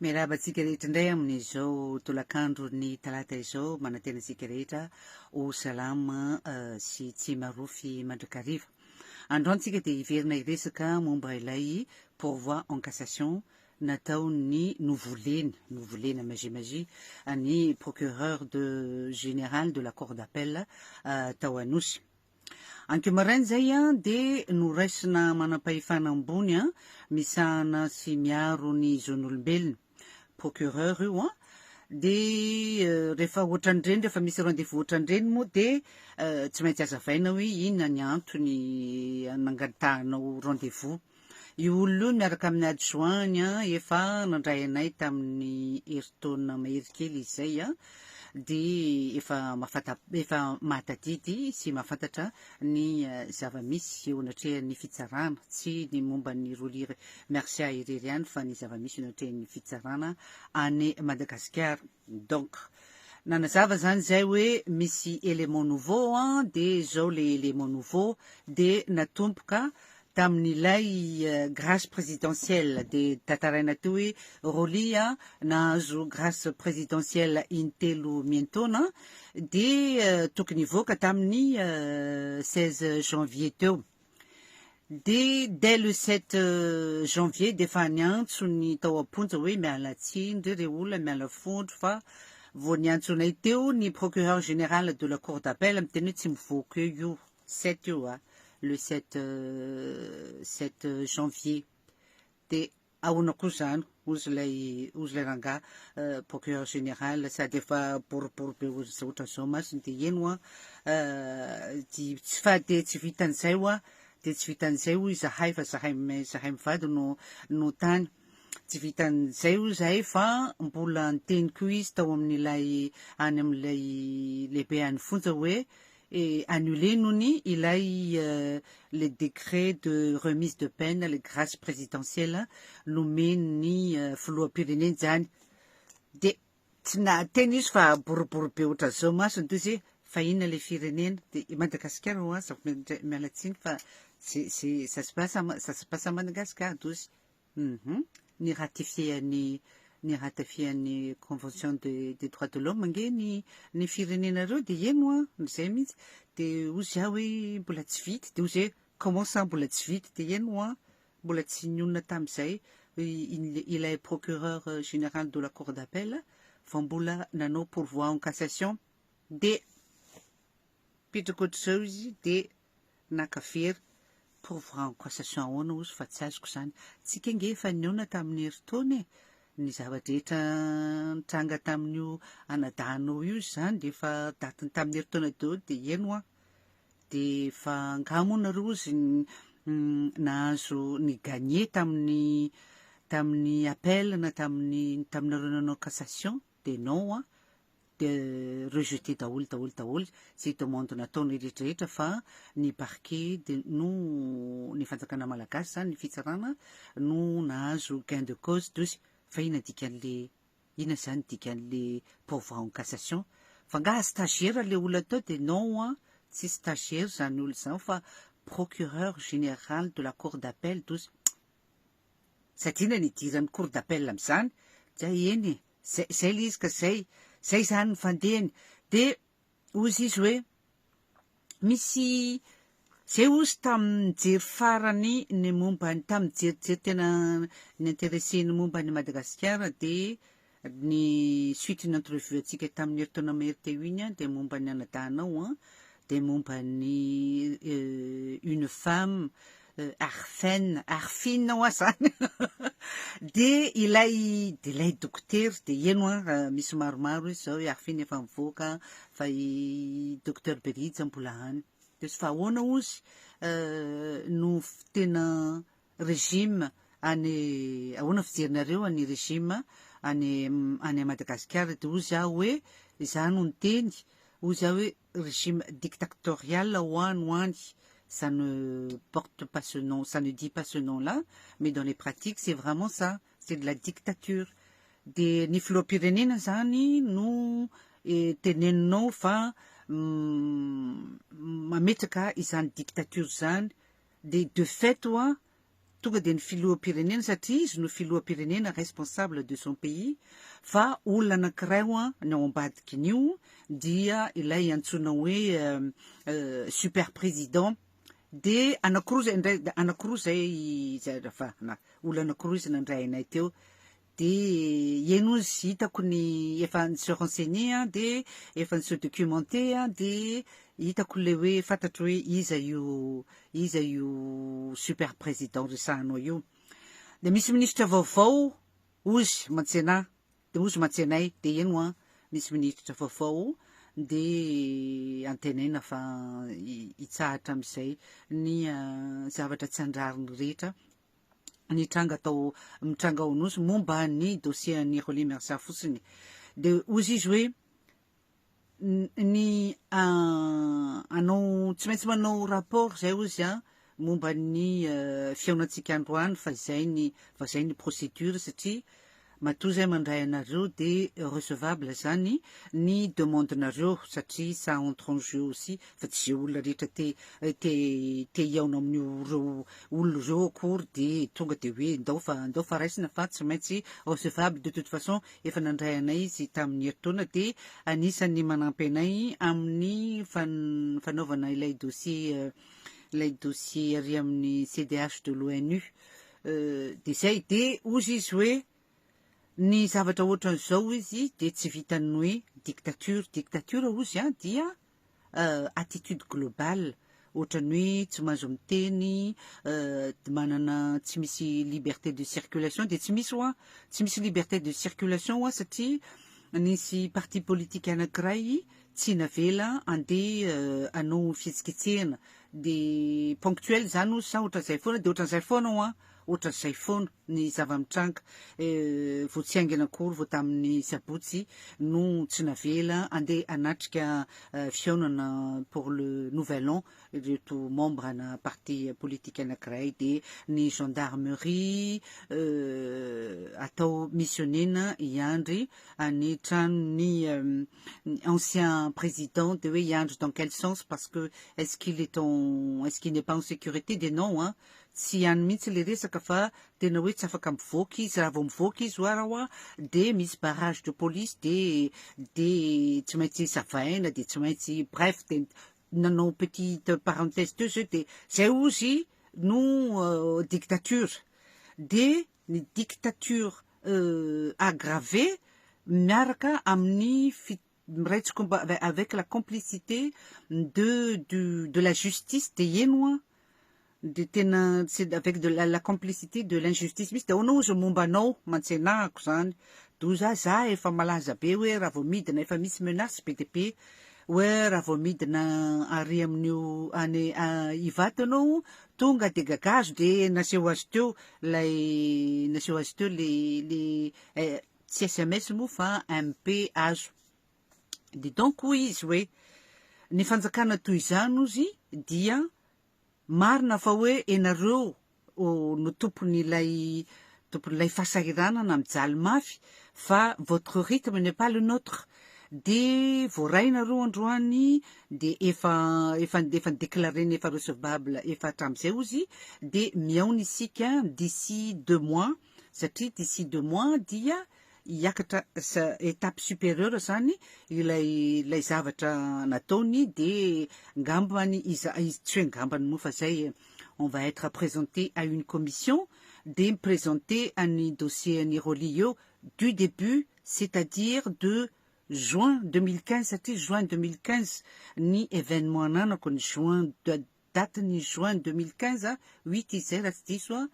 Miarahaba antsika rehetra indray amin'izao tolakandron'ny talata izao, manantena antsika rehetra ho salama sy tsy marofy mandrakariva. Androany tsika dia hiverina hiresaka momba ilay pourvoi en cassation nataon'ny novolena, novolena magie magie, ny procureur de général de la cour d'appel tao Anosy. Anio maraina izay dia noraisina manam-pahefana ambony misahana sy miaro ny zon'olombelona, procureur io an, dia rehefa ohatran'ireny, rehefa misy rendez-vous ohatran'ireny moa dia tsy maintsy hazavaina hoe inona ny antony nangatahanao rendez-vous. Io olona io miaraka amin'ny adjoint-ny efa nandray anay tamin'ny herintaona mahery kely izy izay dia efa mahafanta- efa mahatadidy sy mahafantatra ny zava-misy eo anatrehan'ny fitsarana, tsy ny momba ny Rolly Mercia irery ihany fa ny zava-misy eo anatrehan'ny fitsarana any Madagasikara. Donc nanazava zany izay hoe misy élément nouveau dia izao le élément nouveau dia natomboka tamin'ilay grâce présidentielle dia tantaraina teo hoe Rolly nahazo grâce présidentielle intelo miantaona dia tokony hivoaka tamin'ny 16 janvier teo. Dia dès le 7 janvier dia efa niantso ny tao am-ponja hoe miala tsiny re olona, miala fondro fa vao niantsonay teo ny procureur général de la cour d'appel miteny hoe tsy mivoaka eo io sept io le 7 janvier. Dia ahoana koa zany ozy ilay rangahy procureur général sady efa boribory be ozy ohatran'izao masony dia eno di tsy fa de tsy vitan'izay hoa de tsy vitan'izay hoy zahay fa zahay mivady no tany tsy vitan'izay hoy zahay fa mbola niteny koa izy tao amin'ilay any amin'ilay lehibe any fonja hoe annulé nony ilay le décret de remise de peine, le grâce présidentielle nomeny filoham-pirenena zany. De tsy nahateny izy fa boribory be ohatran'izao masony toy izy hoe fa inona le firenena de i Madagasikara ho aza miala tsiny fa c'est ça se passe à Madagascar dozy ny ratifié ny convention des droits de l'homme ange ny firenenareo de eno zay mihitsy. De ozy aho hoe mbola tsy vita de ozy hoe comment ça mbola tsy vita? De eno mbola tsy nionona tamin'izay ilay procureur général de la cour d'appel fa mbola nanao pourvoi en cassation. De mipetraka ohatr'izao izy de naka very pourvoi en cassation ahoana ozy fa tsy azoko zany tsika nge efa niona tamin'ny herintaona e, ny zava-drehetra nitranga tamin'io anadahinao io zany de efa datiny tamin'ny herintaona daholo. De eno de fa nga moa nareo ozy nahazo ny gagné tamin'ny appel na taminareo nanao cassation? De non de rejeté daholo daholo daholo zay demande nataony rehetrarehetra fa ny parquet de no ny fanjakana malagasy zany, ny fitsarana no nahazo gain de cause dozy. Fa ina dikan'le ina zany dikan'le pourvoi en cassation? Fa nga stagiaire le olona tao? De non tsy stagiaire zany olo zany fa procureur général de la cour d'appel dozy satria na nidiran'ny cour d'appel am'izany zay eny e zay zay le izy ka zay zany ny fandehany. De ozy izy hoe misy zay ozy tamin'ny farany ny momba ny tamin'ny jerijery tena ny intéressé ny momba ny Madagasikara de ny suite ny entrevue atsika tamin'ny herintaona mahery teo iny de momba ny anadahinao de momba ny une femme Arfen Arfine hoa zany de ilay docteur de eno misy maromaro izy zao hoe Arfine efa mivoaka fa i docteur Berija mbola any. De sy fa ahoana ozy no tena régime any, ahoana fijerinareo any régime any Madagasikara? De ozy aho hoe za no niteny ozy aho hoe régime dictatorial ho any, ça ne porte pas ce nom, ça ne dit pas ce nom-là, mais dans les pratiques c'est vraiment ça, c'est de la dictature. De ny filoham-pirenena zany no teneninao fa mametraka izany dictature zany de fait hoa Tonga de ny filoham-pirenena, satria izy no filoham-pirenena, responsable de son pays, fa olona anankiray ho a ny ao ambadikin'io, dia ilay antsoina hoe super président. De anakiroa zay ndray, anakiroa zay zay, fa na olona anakiroa izy nandray anay teo. De eno izy, hitako ny efa ni-se renseigner, de efa ni-se documenter, de hitako le hoe fantatro hoe iza io super président resahanao io. De misy ministra vaovao ozy mantsena, de ozy mantsenay, de eno a misy ministra vaovao, de antenaina fa hitsahatra am'izay ny zavatra tsy andrariny rehetra ny tranga atao mitranga ao Nosy momba ny dossier ny Rolly Mercia fotsiny. De ozy izy hoe ny anao tsy maintsy manao rapport zay ozy a momba ny fihaonantsika androany, fa zay ny procédure, satria matoa zay mandray anareo de recevable zany ny demande-nareo, satria ça entre en jeu aussi, fa tsy zay olona rehetra te hiaona amin'io reo olona reo akory de tonga de hoe ndao fa raisina, fa tsy maintsy recevable. De toute façon efa nandray anay izy tamin'ny heritaona, de anisan'ny manampy anay amin'ny fanaovana ilay dossier ary amin'ny CDH de l'ONU. De zay, de ozy izy hoe ny zavatra ohatran'izao izy de tsy vitany hoe dictature ozy a, dia attitude globale, ohatrany hoe tsy mahazo miteny, manana tsy misy liberté de circulation, de tsy misy hoa tsy misy liberté de circulation hoa, satria nisy parti politique anankiray tsy navela andeha anao fihetsiketsehana, de ponctuel zany ozy sa ohatran'izay foana, de ohatran'izay foana hoa, ohatran'izay foana ny zava-mitranga. Vo tsy haingana akory vo tamin'ny sabotsy no tsy navela andeha anatrika fihaonana pour le nouvel an reto membre na parti politique anankiray, de ny gendarmerie atao missionnena hiandry any tranony ancien président. De hoe hiandry dans quel sens? Parce que est-ce qu'il n'est pas en sécurité? De non hein, tsy ihany mihitsy le resaka, fa tena hoe tsy afaka mivoaka izy. Raha vao mivoaka izy oa raha oa de misy barrage de police, de tsy maintsy savaina, de tsy maintsy, bref. De nanao petite parenthèse teo zao, de zay ozy no dictature, de ny dictature aggravé miaraka amin'ny miray tsikomba avec la complicité de du de la justice. De eno a de tena c'est avec de la complicité de l'injustice misy. De ahoana ozy momba anao mantsenahako zany doza za efa malaza be hoe raha vao midina efa misy menace be de be hoe raha vao midina ary amin'io any Ivato anao tonga de gagazo. De naseho azy teo lay, naseho azy teo le tsy SMS moa fa MP azo. De donc hoy izy hoe ny fanjakana toy izany ozy dia marina fa hoe enareo no tompon'ilay fahasahiranana, mijaly mafy, fa votre rythme n'est pas le nôtre. De voarainareo androany, de efa déclaré-ny efa recevable efa hatram'izay ozy, de miaona isika d'ici 2 mois, satria d'ici 2 mois dia hiakatra sa étape supérieure zany ilay zavatra nataony. De ngambany iza izy, tsy hoe ngambany moa fa zay, on va être présenté à une commission, de miprésenter any dossier any Rolly eo du début, c'est-à-dire de juin 2015, satria juin 2015 ny événement ananako, ny juin, date ny juin 2015 8 izy zay raha tsy diso a,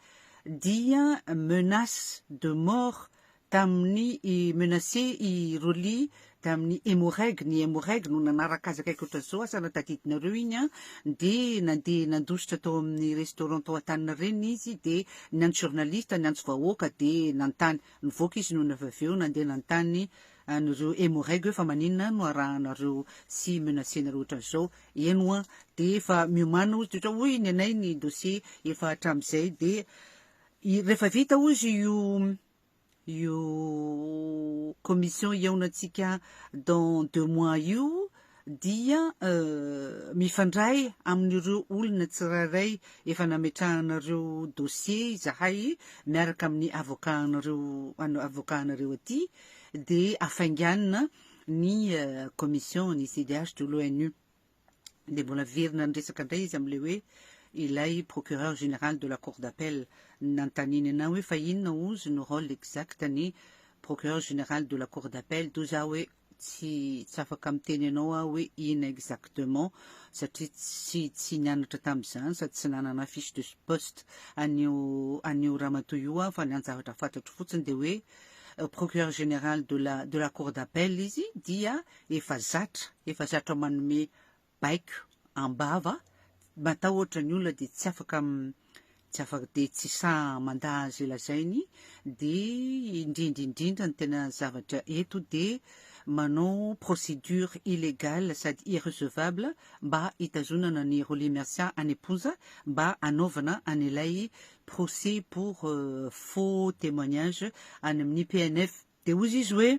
dia menace de mort tamin'ny menacé i Rolly tamin'ny Emmo-Reg. Ny Emmo-Reg no nanaraka azy akaiky ohatran'izao, asa na tadidinareo iny a. De nandeha nandositra tao amin'ny restaurant tao an-tanina reny izy, de niantso journaliste, niantso vahoaka, de nantany nivoaka izy no avy eo nandeha nantany an'ireo Emmo-Reg hoe fa maninona no arahanareo sy menacenareo ohatran'izao eno a. De efa miomana ozy, de ohatra hoy ny anay ny dossier efa hatram'izay. De rehefa vita ozy io commission iaonantsika dans 2 mois io. dia mifandray amin'ireo olona tsirairay efa nametrahanareo dossier izahay miaraka amin'ny avocat-nareo, avocat-nareo aty, dia afainganina ny commission ny CDH de l'ONU. Dia mbola verina niresaka indray izy amin'ilay hoe ilay procureur général de la cour d'appel. Nanontaniany anah hoe fa inona ozy no rôle exact ny procureur général de la cour d'appel, dia hoy za hoe tsy tsy afaka miteny anao aho hoe inona exactement satria tsy tsy nianatra tamin'izany sady tsy nanana fiche de poste an'io an'io ramatoa io aho, fa ny zavatra fantatro fotsiny dia hoe procureur général de la cour d'appel izy dia efa zatra, efa zatra manome baiko am-bava, matahotra ny olona, dia tsy afaka, tsy afaka, dia tsy sahy mandà azy lazainy. Dia indrindra indrindra ny tena zavatra eto dia manao procédure illégale sady irrecevable mba hitazonana ny Rolly Mercia any am-ponja mba hanaovana an'ilay procès pour faux témoignage any amin'ny PNF. Dia hozy izy hoe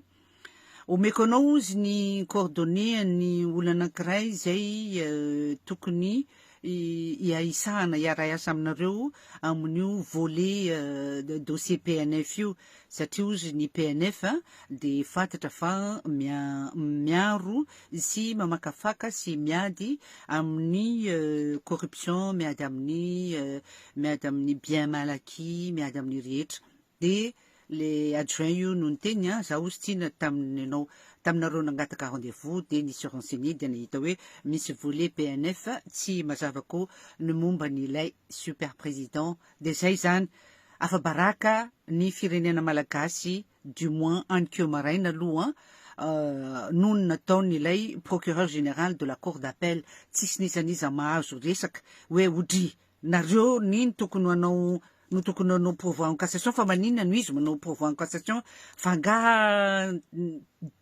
omeko anao ozy ny coordonnées ny olona anankiray izay tokony hiaisahana, hiara-hiasa aminareo amin'io volet dossier PNF io, satria ozy ny PNF dia fantatra fa miaro sy mamakafaka sy miady amin'ny corruption, miady amin'ny bien mal acquis, miady amin'ny rehetra. Dia le adjoint io no niteny a za ozy tiana tamin'ny anao, taminareo nangataka rendez-vous, dia nisy renseigné, dia nahita hoe misy volet PNF. Tsy mazava koa ny momba ny ilay super président. Dia zay zany, afa-baraka ny firenena malagasy, du moins anikeo maraina aloha, noho ny nataony ilay procureur général de la cour d'appel. Tsisy nizaniza mahazo resaka hoe odry nareo ny tokony hanao no tokony hanao pourvoi en cassation, fa maninona no izy manao pourvoi en cassation? Fa nga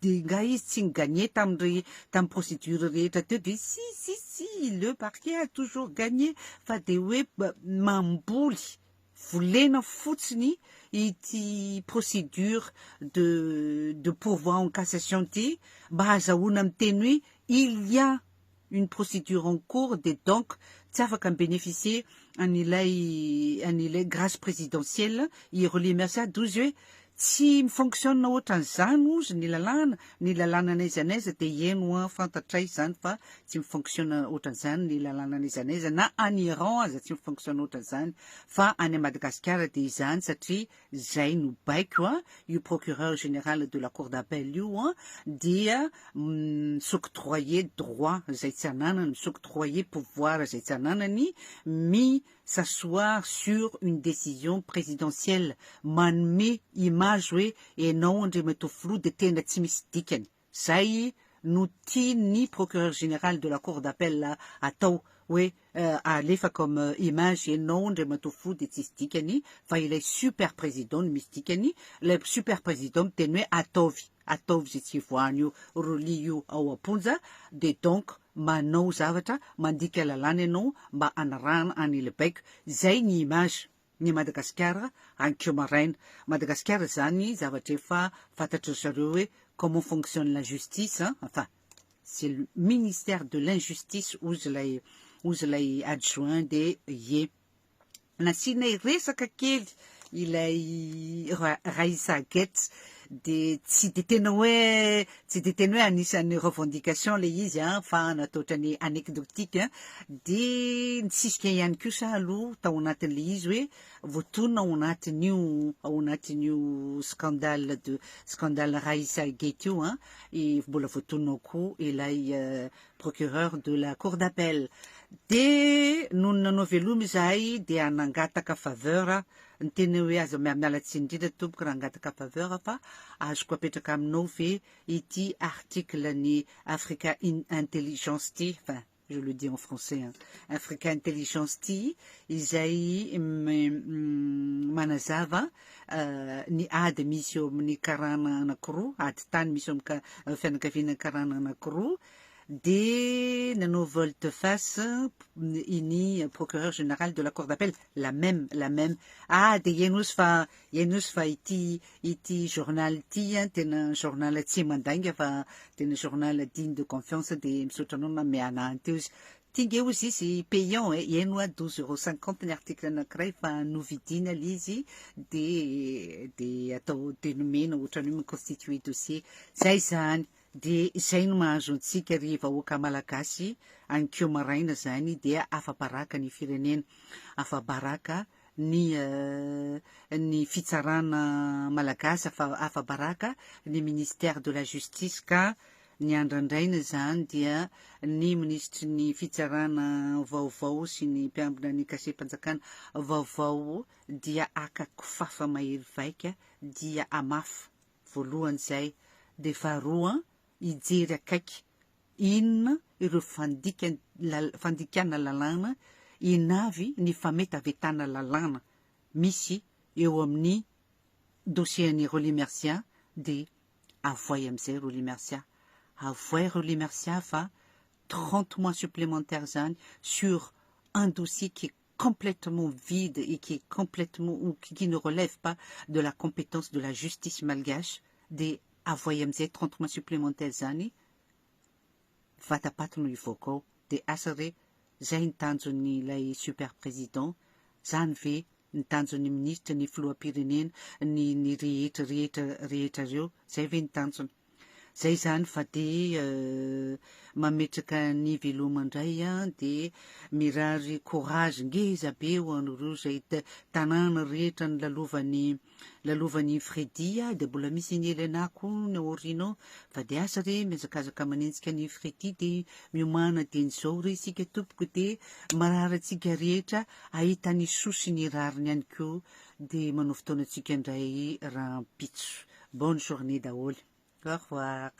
de nga izy tsy ni-gagné tamin'ny procédure rehetra teo? De si, si, si, le parquet a toujours gagné, fa de hoe mamboly volena fotsiny ity procédure de pourvoi en cassation ty mba hahazahoana miteny hoe il y a une procédure en cours. De donc tsy afaka mi-bénéficier an'ilay grâce présidentielle i Rolly Mercia. Dozy hoe tsy mi-fonctionne ohatran'izany ozy ny lalàna n'aiza n'aiza. De eno a, fantatray zany fa tsy mi-fonctionne ohatran'izany ny lalàna n'aiza n'aiza, na any Iran aza tsy mi-fonctionne ohatran'izany, fa any Madagasikara de izany, satria zay no baiko a io procureur général de la cour d'appel io a dia mi-s'octroyer droit zay tsy ananany, mi-s'octroyer pouvoir zay tsy ananany, mi s'asseoir sur une décision présidentielle, manome image hoe ianao andriamatoa filoha de tena tsy misy dikany. Zay no tiany procureur général de la cour d'appel atao, hoe alefa comme image ianao andriamatoa filoha de tsisy dikany, fa ilay super président no misy dikany. Ilay super président miteny hoe ataovy, ataovy zay tsy voany io Rolly io ao am-ponja. De donc manao zavatra mandika lalàna ianao mba anarahana an'ilay baiko. Zay ny image ny Madagasikara ankeo maraina. Madagasikara zany zavatra efa fantatry zareo hoe comment fonctionne la justice hein? Enfin, c'est le ministère de l'injustice ozy lay adjoint. De ye nasianay resaka kely ilay Raissa Gate, de tsy de tena hoe anisan'ny revendication le izy a, fa natao ohatrany anecdotique. De nitsisika ihany kosa aloha tao anatin'le izy hoe voatonona ao anatin'io scandale Raissa Gate io a, mbola voatonona ao koa ilay procureur de la cour d'appel. De noho ny nanao velomy izahay, de anangataka faveur, ny tena hoe aza mialatsiny indrindra tompoko raha angataka faveur, fa azoko apetraka aminao ve ity article ny Africa Intelligence ty, enfin je le dis en français hein, Africa Intelligence ty izay manazava ny ady misy eo amin'ny karana anankiroa, ady tany misy eo amin'ny fianakaviana karana anankiroa. De nanao volte-face iny procureur général de la cour d'appel, la même, la même. Ah, de eny ozy fa, eny ozy fa ity journal ity a tena journal tsy mandainga fa tena journal digne de confiance, de misaotra anao nanome anahy teo izy. Ty nge ozy izy payant e, eny oa, 12,50 € ny article anankiray, fa novidina le izy de atao de nomena ohatrany hoe mi-constituer dossier zay zany. De zay no mahazo antsika ry vahoaka malagasy ankeo maraina zany, dia afa-baraka ny firenena, afa-baraka ny fitsarana malagasy, afa-baraka ny ministère de la Justice. Ka ny andrandraina zany dia ny ministry ny fitsarana vaovao sy ny mpiambina ny kasem-panjakana vaovao dia aka kofafa mahery vaika, dia amafa voalohany zay, de faharoa hijery akaiky inona ireo fandikana lalàna inavy, ny fametavetana lalàna misy eo amin'ny dossier ny Rolly Mercia, de avoay amizay Rolly Mercia, avoay Rolly Mercia, fa 30 mois supplémentaires zany sur un dossier qui est complètement vide et qui est complètement ou qui ne relève pas de la compétence de la justice malgache, de avoay amizay 30 mois supplémentaires zany, vatapaty no ivoaka ao. De asa re zay ny tanjony ilay super président zany ve, ny tanjon'ny ministra, ny filohampirenena, ny rehetra rehetra rehetra reo, zay ve ny tanjony zay zany? Fa de mametraka ny veloma indray a, de mirary courage ngeza be ho an'ireo zay tanàna rehetra ny lalovany Freddy a, de mbola misy ny elenako ny aorinao, fa de asa re, miazakazaka manenjika ny Freddy, de miomana de nyzao re isika tompoko, de marary atsika rehetra ahita ny sosy ny rariny ihany koa, de manao fotoana atsika indray rahampitso. Bonne journée daholy, au revoir.